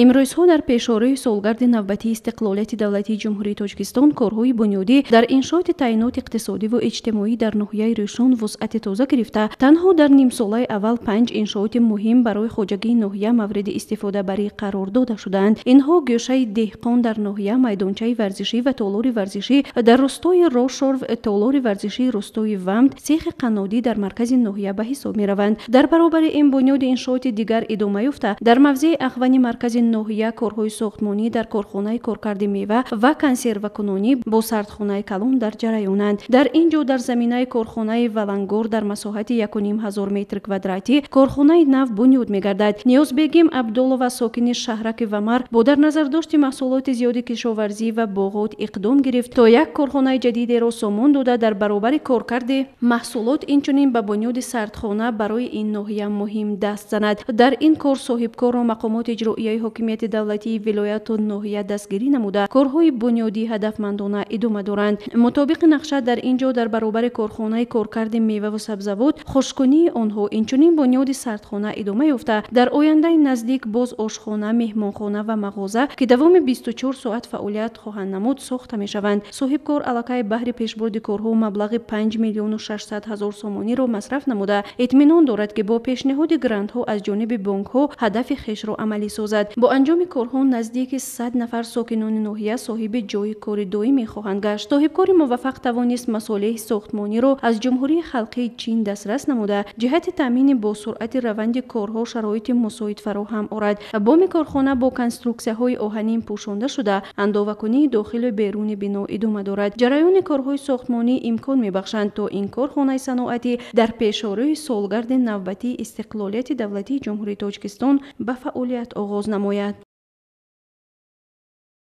Имрӯзҳо дар пешорои солгарди навбатии истиқлолияти давлатии Ҷумҳурии Тоҷикистон корҳои бунёдӣ дар иншооти таъиноти иқтисодиву иҷтимоӣ дар ноҳияи Рӯшон вусъати тоза гирифта, танҳо дар нимсолаи аввал 5 иншооти муҳим барои хоҷагии ноҳия мавриди истифодабарӣ қарор дода шудаанд. Инҳо гӯшаи деҳқон дар ноҳия, майдончаи варзишӣ ва толори варзишӣ дар рустои Рошорв, толори варзишии рустои Вамд, цехи қаннодӣ дар маркази ноҳия ба ҳисоб мераванд. Дар баробари ин бунёди иншооти дигар идома ёфта, дар мавзеи Ахвани маркази ноҳия корҳои сохтмонӣ дар корхонаи коркарди мева ва консервакунонӣ бо сардхонаи калон дар ҷараёнанд. Дар ин ҷо дар заминаи корхонаи Валангор дар масоҳати 1500 метр квадратӣ корхонаи нав бунёд мегардад. Ниёзбегим Абдуллова, сокини шаҳраки Вамар, бо дар назардошти маҳсулоти зиёди кишоварзӣ ва боғот иқдом гирифт, то як корхонаи ҷадидеро сомон дода, дар баробари коркарди маҳсулот инчунин ба бунёди сардхона барои ин ноҳия муҳим даст занад. Дар ин кор соҳибкорро мақомоти иҷроияи ҳокимияти давлатии вилояту ноҳия дастгирӣ намуда, корҳои бунёдӣ ҳадафмандона идома доранд. Мутобиқи нақша дар ин ҷо дар баробари корхонаи коркарди меваву сабзавот, хушккунии онҳо, инчунин бунёди сардхона идома ёфта, дар ояндаи наздик боз ошхона, меҳмонхона ва мағоза, ки давоми 24 соат фаъолият хоҳанд намуд, сохта мешаванд. Соҳибкор аллакай баҳри пешбурди корҳо маблағи 5 миллиону 600 ҳазор сомониро масраф намуда, итминон дорад, ки бо пешниҳоди грантҳо аз ҷониби бонкҳо ҳадафи хешро амалӣ созад. Бо анҷоми корҳо наздики 100 нафар сокинони ноҳия соҳиби ҷойи кори доимӣ хоҳанд гашт. Соҳибкори муваффақ тавонист масолеҳи сохтмониро аз Ҷумҳурии Халқии Чин дастрас намуда, ҷиҳати таъмини босуръати раванди корҳо шароити мусоид фароҳам орад. Боми корхона бо конструксияҳои оҳанин пӯшонда шуда, андовакунии дохилу беруни бино идома дорад. Ҷараёни корҳои сохтмонӣ имкон мебахшанд, то ин корхонаи саноатӣ дар пешорои солгарди навбатии истиқлолияти давлатии Ҷумҳурии Тоҷикистон ба фаъолият оғоз намояд.